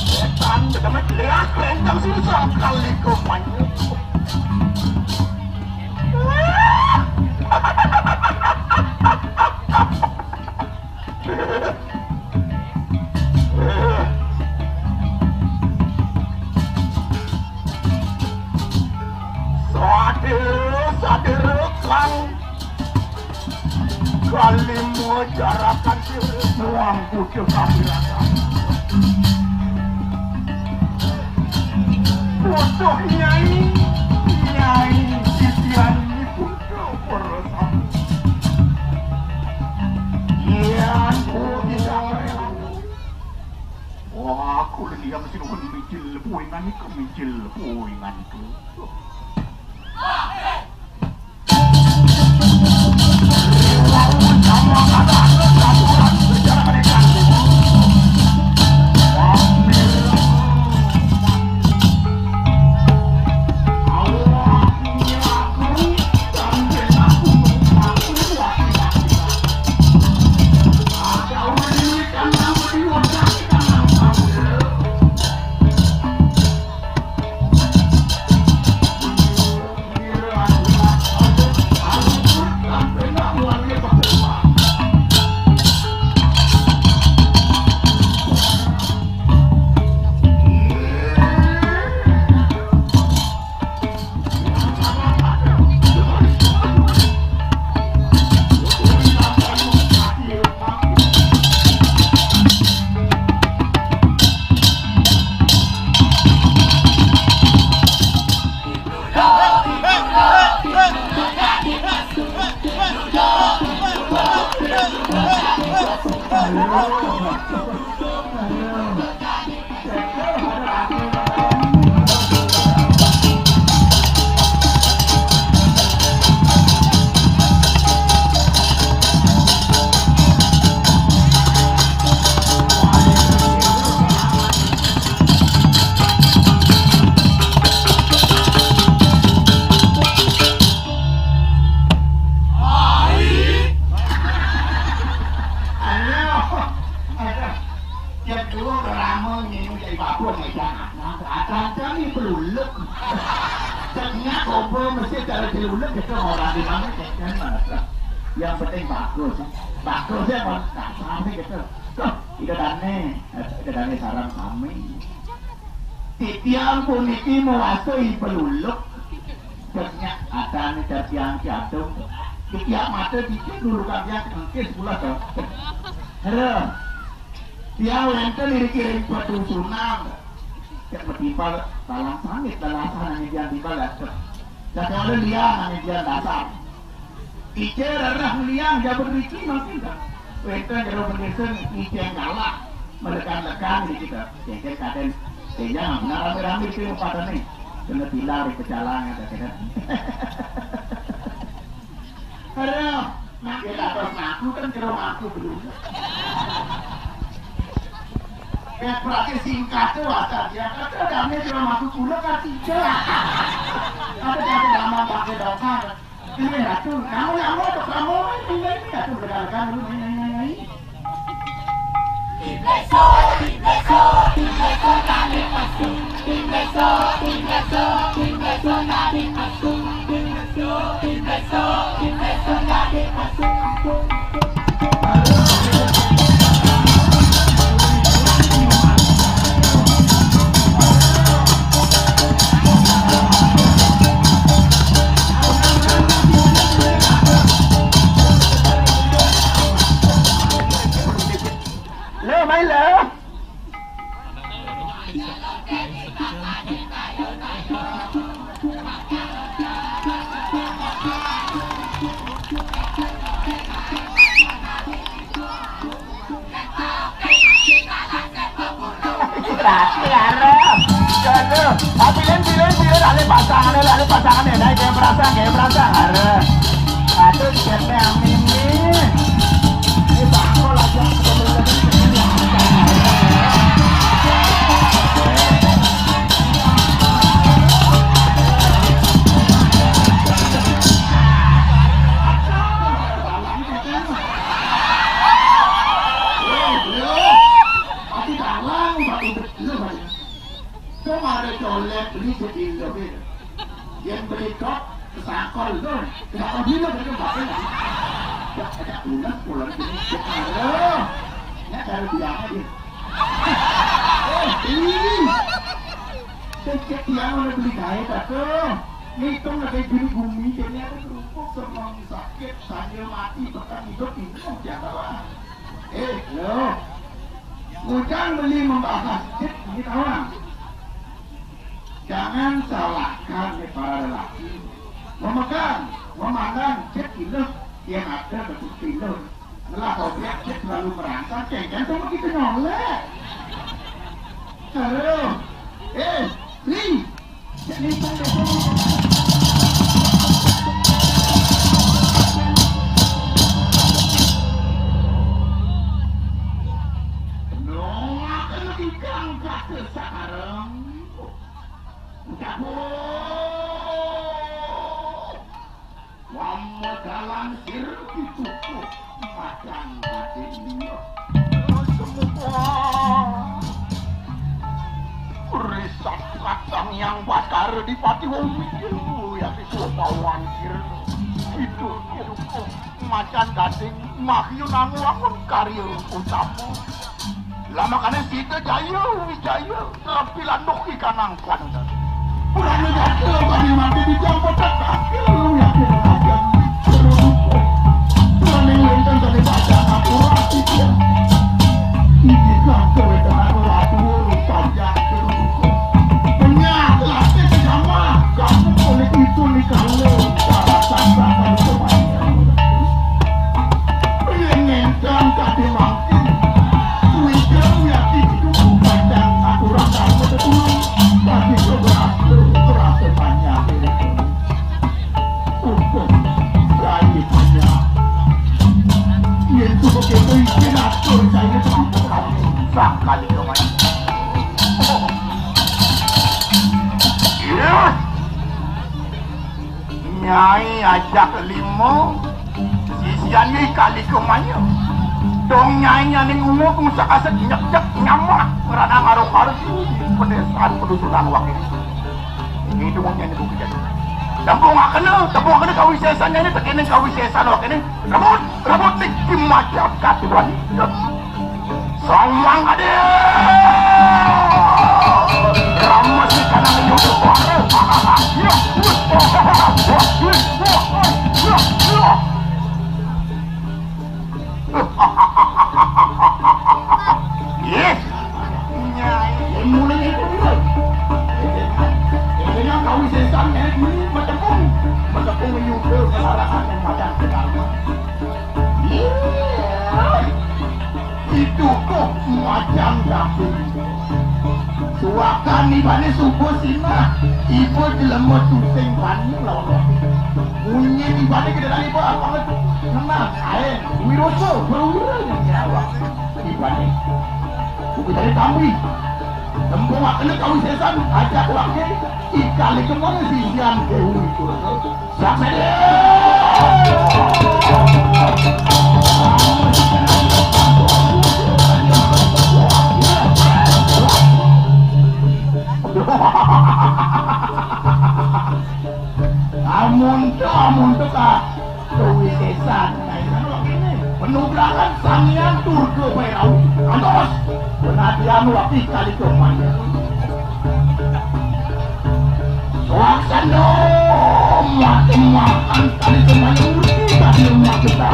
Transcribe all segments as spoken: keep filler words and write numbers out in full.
Setan, kita mah jelas, kencang susah kali kau panjang. Sadere, sadere, Kang. Kali mojarakan diri, muang kucil kami rasa. Butuh Nyai, Nyai titian ini butuh perasaan. Iya, aku tidak rela. Wah, aku lihat si Nuhun mijil puingan itu, mijil puingan itu. Yang dua orang mau nginum dari babon, ya, jangan. Nah, akan kami peluluk. Tengah kompo mesti cara peluluk, kita orang di mana, jangan, Mas. Yang penting bagus. Bagus ya, Mas. Nah, sampai gitu. Tuh, kita dane, kita dane sarang kami. Titiang puniki mewasai peluluk. Ceknya ada nih, dari tiang jatuh. Titiang mata dikit dulu kan dia kengkis pula, tuh. Halo. Dia wénten iri-iri pedusunan. Cek metimpal dalam sangit, dalam sana yang dia timpal ya. Cek. Cek oleh dia nang dia dasar. Ica rereh liang jaber riki mangkin dah. Wénten jero pendesen ica kalah melekan-lekan di kita. Cek kaden. Sehingga nggak benar rame-rame itu yang pada nih. Kena bilang di pecalang ada kena. Aduh, nanti dapat ngaku kan jero ngaku belum. Ya, berarti singkat tuh asal dia kata damai jero ngaku kula kan tidak. Ada yang lama pakai dasar. Ini ratu, kamu yang mau kamu ini ini ratu berkali-kali ini ini ini. Lho, main lho. Berarti arep. Aduh, ah, pilih, pilih, pilih, ada pasangan, ada pasangan, naik kayak perasaan, kayak perasaan, arep. Aduh, siapa yang ini? Ini bangkol aja. Kalau itu, kenapa dia nggak ada bapak? Ya, ada ular, ular ini. Aduh, ini cara biasa dia. Eh, ini. Sejak dia mulai beli gawe, aduh. Ngitung lagi gini bumi, jadi ada kerupuk, semang sakit, saya mati, bahkan hidup, ini mau siapa, Bang? Eh, lo. Ngujang beli membahas, cek, ini tahu, Bang? Jangan salahkan nih para lelaki. Memegang, memandang, cek ileh, yang ada bentuk ileh. Ngelah objek, cek selalu merangsang, cek kan sama kita nyolek. Aduh. Eh, Li. Cek Li, cek Li. Nolak lagi kang kata sekarang. Udah, Bu. Wamma dalan sir itu, Bu. Macan tadi dia. Semua. Risat kacang yang bakar di pati wong mikir, Bu, ya, di Sopawan sir. Itu, itu, Bu. Macan gading, mahyun angu-angun karya utama. Lah makane sida jaya wijaya, tapi landuk ikan angkan. Kurang nyata bani mati di jam petak akhir lu yakin aja. Kurang yang wenten dari baca aku rati dia. Ini kan kewetan aku ratu lu panjang terus. Penyah latih sama kamu oleh itu nih kalau cara tanda kalau semuanya. Yen ngendang kadhe mangkin, kuwi kang yati iku pandang aturan karo tetulung, dadi keberhasil berhasil banyak. Untung, rai banyak. Yen cukup itu izin atur saya sangkal itu, Mas. Iya. Nyai ajak lima sisian iki kali kemanya. Dong nyai nyaning ungu kung sakasek nyek-nyek nyamak ngerana ngaro-ngaro di pedesaan pedusunan wakil. Ini dong nyai buku jadi. Tembung akene, tembung akene kawisesan nyai ini tekene kawisesan wakil ini. Rebut, rebut niki macam katuan. Sang Mangkade! Rama si kanang nyuruh. Ih, nyai, mulai itu dulu. Ini yang kau sesan, ini macam pun, macam pun menyuruh kesalahan dan macam segala. Iya. Itu kok macam dapur. Suakan ibane subuh sinah, ibu jelema tusing banyu lawan kopi. Munyi ibane gede kali, Pak, banget. Tenang, ae. Wiroso, berwira yang nyawa. Ibane. Buku dari tambi. Tembung akene kawisesan, ajak lagi. Ikali kemana sisian Dewi Wiroso? Amun to, amun to ka Dewi Sesan. Nah, ini penugrahan Sang Hyang Durga Bairawi. Antos penadian wakil kali kemana. Suaksana mati makan kali semuanya murti tadi rumah kita.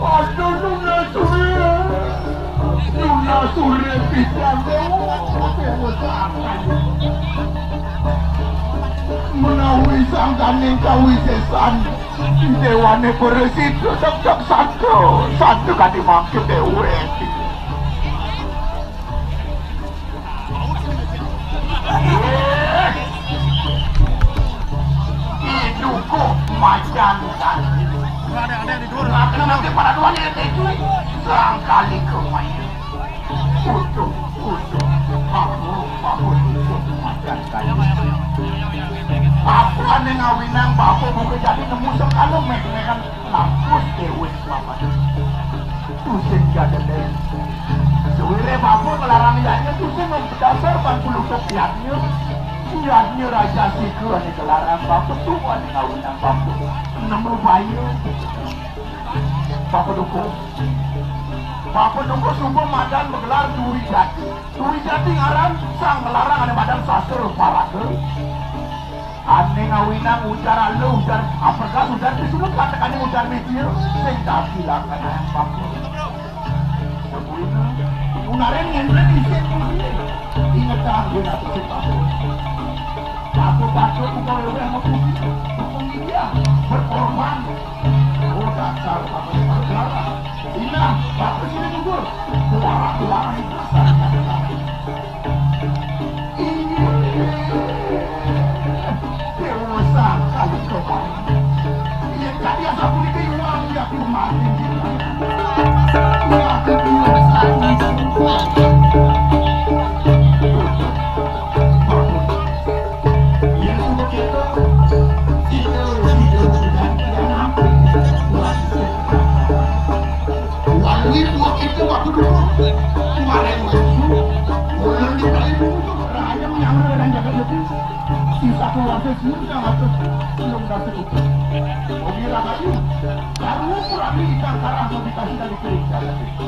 Aduh, lunas suwe. Lunas suwe pisan, Dewa. Dewa santai. Menawi sangkaning kawisésan, déwané beresi tetep santo, santo kadi mangké déwék. Idukuh macan tadi. Nanti para duanya itu sangkali kemaya. Utuh, utuh, aku, aku itu macan tadi. Aku ané ngawinang bapa buka jadi nemu sekala mek-mekan. Lampus déwék bapa. Tusin jadéné. Suwiré bapa ngelarang yadnya tusin mempedasar ban puluh yadnya. Yadnya raja sika ané ngelarang bapa tuh ané ngawinang bapa. Nemu bayu. Bapa dukung. Bapa dukung suba madan magelar Dwi Jati. Dwi Jati ngaran sang ngelarang ané madan sastra paraga. Ané ngawinang ujar aluh, ujar apergas, ujar pisulut, katekané ujar media, sing dadi lakanayang bapa. Sapunika, unarin ngendren isin pundi, ingetang yen atuh sing bapa. Bapa-bapa buka wéwéh mapuji, dukung dia, berkorban. Oh, dasar bapa berdarah. Inah, bapa sini gugur. Suara-suara itu. Déwa sakali kebang. Yén kadi asapunika iwang ya kumaring. Yén kita, kita, kita, kita, kita, Lalu ibu itu waktu dulu kemarin itu, ulun di balik itu, raya menyamar dan jaga itu. Sisa keluarga semua yang atas belum kasih itu. Mobil lagi, baru kurang ikan karang mau dikasih dari kiri jalan itu.